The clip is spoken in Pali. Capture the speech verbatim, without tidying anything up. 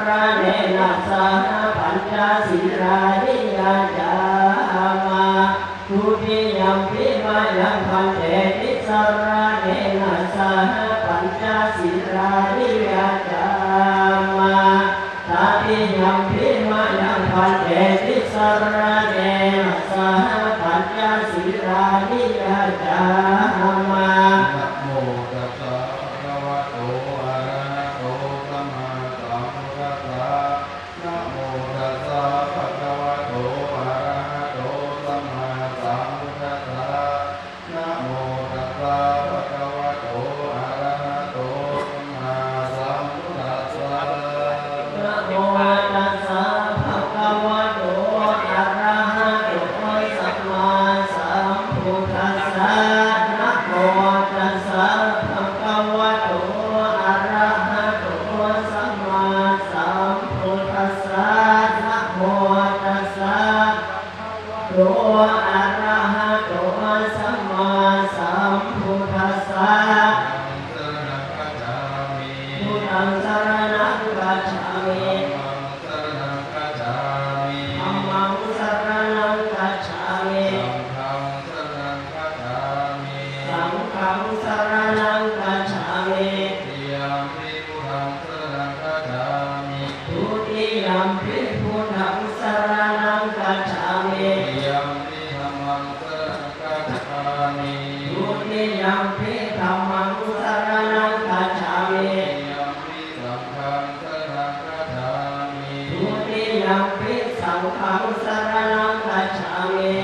tisaraṇena saha pañca sīlāni yācāma. Dutiyampi mayaṃ bhante tisaraṇena saha pañca sīlāni yācāma. Tatiyampi mayaṃ bhante tisaraṇena saha pañca sīlāni yācāma. Namo tassa bhagavato arahato sammāsambuddhassa. Namo tassa bhagavato arahato sammāsambuddhassa. Namo tassa bhagavato arahato sammāsambuddhassa. Namo tassa bhagavato arahato sammāsambuddhassa. Namo tassa bhagavato arahato sammāsambuddhassa. Namo tassa bhagavato arahato sammāsambuddhassa. Buddhaṃ saraṇaṃ gacchāmi. Dhammaṃ saraṇaṃ gacchāmi. Dhammaṃ saraṇaṃ gacchāmi. Saṅghaṃ saraṇaṃ gacchāmi. Saṅghaṃ saraṇaṃ gacchāmi. Dutiyampi buddhaṃ saraṇaṃ gacchāmi. Dutiyampi buddhaṃ saraṇaṃ gacchāmi. Dutiyampi dhammaṃ saraṇaṃ gacchāmi. Dutiyampi dhammaṃ saraṇaṃ gacchāmi. Dutiyampi saṅghaṃ saraṇaṃ gacchāmi. Dutiyampi saṅghaṃ saraṇaṃ gacchāmi.